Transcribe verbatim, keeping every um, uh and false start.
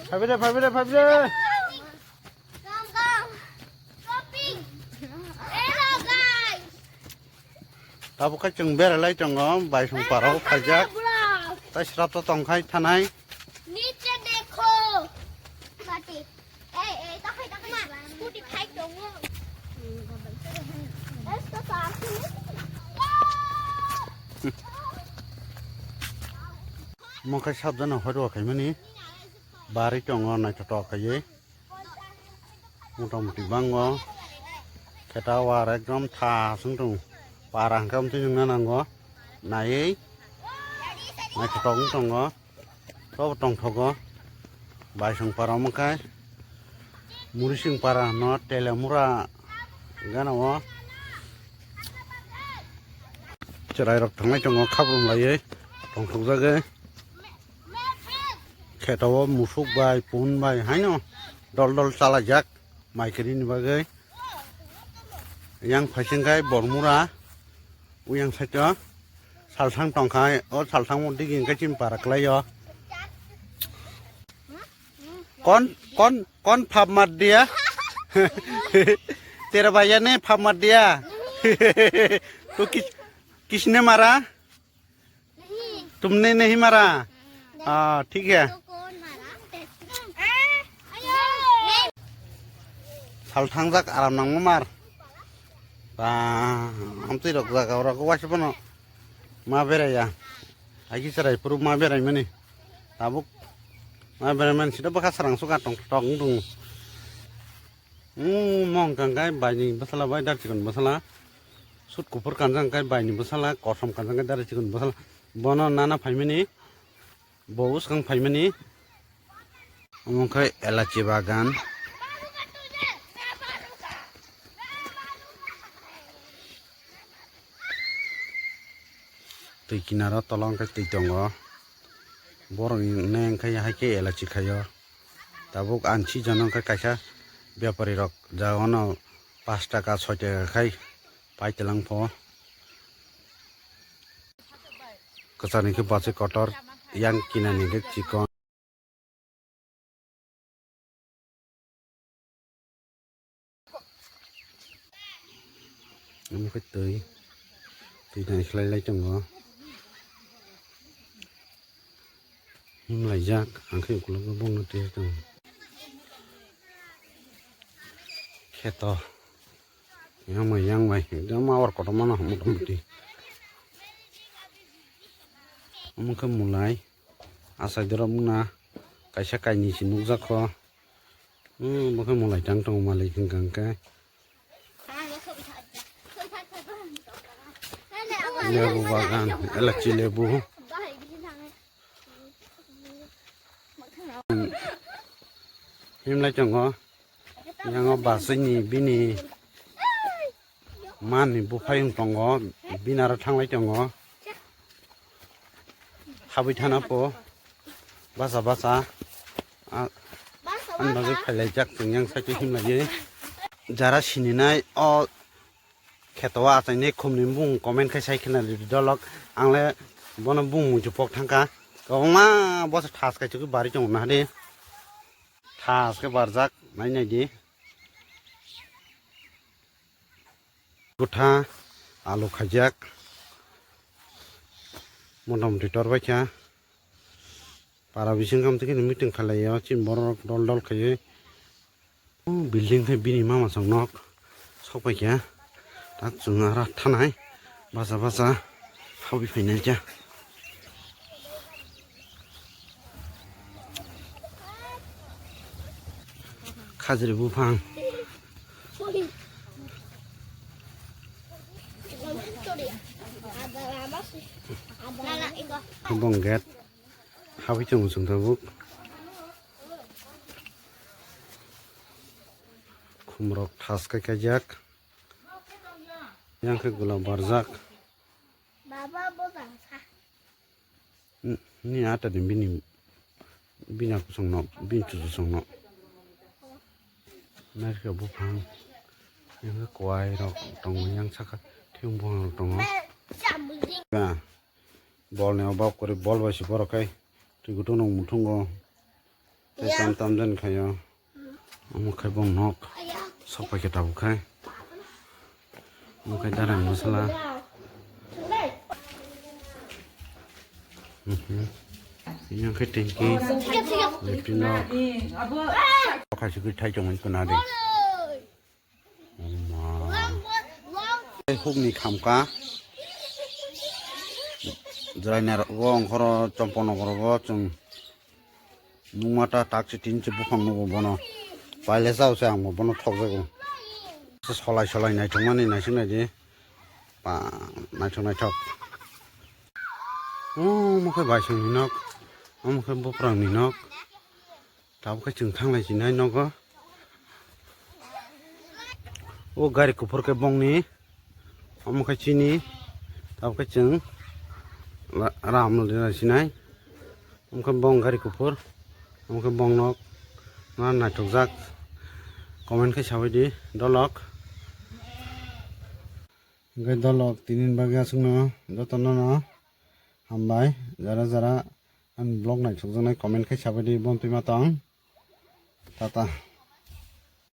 Phaibide, phaibide, phaibide. Tabuk khe chwng beralai tongo, Baisong parao phaijak. Tai srap to tongkhai thanai. Niche dekho. Mati. Ei, ei, takhai, takhai. Scooty khai tongo. Esto ta asli. Mo khai sabjana hoi rw khaimani. Bari tongo naithotok khaiwi. Motamuti bango. Kheta war ekdom tha sung tongo. Para hwnkhe amtwi nungna nango. Naiwi. Naithotok wng tongo. Tobo tongthogo. Baisong para wngkha. Murising para hwno Telemura gana o. Chwrairok thanglai tongo khabrum laiwi. Tongthokjagwi. Kheto o musuk bai, pun bai haino dol dol chalaijak mai kwrwini bagwi. Yang phaising khai Bormura, uyang side o Salthang tongkhai, o Salthang o digi hwnkhe chini para kwlai o. Kon, kon, kon phap mar diya? Tera bhaiya ne phap mar diya? Tu kis, kisne mara? तुमने नहीं मारा? हाँ, ठीक है। Sal thangjak aram nangma mar. Ba, amtwi rok jaga oro waisa bono ma beraya. Aiki chwrai phuru ma berai mani. Tabuk ma berai mani sida bwkha sarang suka tong tong wng tongo. Hmm, mong kangkai baini bwsala bai dar chikon bwsala. Sut kuphur kanjak khe baini bwsala, kosom kanjak khe dari chikon bwsala. Bono nana phaimani, bo bwskang phaimani. Omo khe elachi bagan. Twi kinaro tolo hwnkhe twi tongo. Borokni neng khe hai khe elachi khaio. Tabuk ang season hwnkhe kaisa bepari rok jagano pash taka soi taka khai. Paitwlang pho. Kwchar ni khe bachai kotor, yang kinani khe chikon. Omo khe twi, twi nai khlai lai tongo. Himlaijak, ang khe ukulok no bongno twi tongo. Kheto. Yang bai, yang bai. Ekdom awar kotorma no motamuti. Omo khe mulai. Asai dorok wngna kaisa kainwi se nukjak kho. Hmm, omo khe mulai tang tongo malik hwnkha hwnkhe. Lebu bagan, elachi lebu. Himlai tongo. Yang o bachai ni bini man ni buphai wng tongo, bini aro thanglai tongo. Habwi thana po, bacha bacha, a, ani bagwi phailaijak chwng yang side o himlaiwi. Jara sininai o kheto o achaini khumni bumung comment khai sai khna rwdi dolok, ang le bono bumung muitu pok thangkha. Kwbangma bwsa thas kaichukgwi bari tongo nahadi. Thas khe barjak, nai nai di. Kwtha, alu khaijak. Motamuti tor baikha. Para bising kam tiki meeting khalaiyo, chini borok dol dol khaiwi. Oh, building khe bini mama chong nok sok paikha. Tak chwng aro thanai. Bacha bacha habwi phainai khe. Khajri buphang. Bong gate. Habwi tongo chwng tabuk. Khumrok thas khe kaijak. Yang khe gula barjak. Baba, bo bangsa. N-, ni ata ni bini, bini akusong no, bini chuchu song no. Naikhe buphang. Yang khe kwai rok tongo, yang saka thiyung buphang rok tongo. Ba, bol ni obab kwrwi, bol bai se borok khai twi kutung rok muthungo. Tei tam tam den khayo. Omo khai bong nok. Sok pai khe tabuk khai. Omo khai darang masala. Mhm. Yang khai tengki. Lepin nok. Khai sugui thai tongmani kuna de. Hukni khamka. Jwraina rogo ongkhoro chompo nokrogo chwng nukma ta tak se tin se buphang nugo bono. Paile sao se ang bo bono thokjago. Se solai solai naithokmani naising naidi. Ba naithok naithok. Omo khe baisongni nok. Omo khe buprangni nok. Tabuk khe chwng thanglai sinai nogo. O gari kuphur khe bongni. Omo khe chini. Tabuk khe chwng la-, ram rwlai sinai. Omo khe bong gari kuphur. Omo khe bong nok. Na naithokjak. Comment khe sabaidi dolok. Hwnkhe dolok tini bagwi aswkno jotono no hambai. Jara jara ani vlog naithokjaknai comment khe sabaidi bomtwi ma tong. Tata.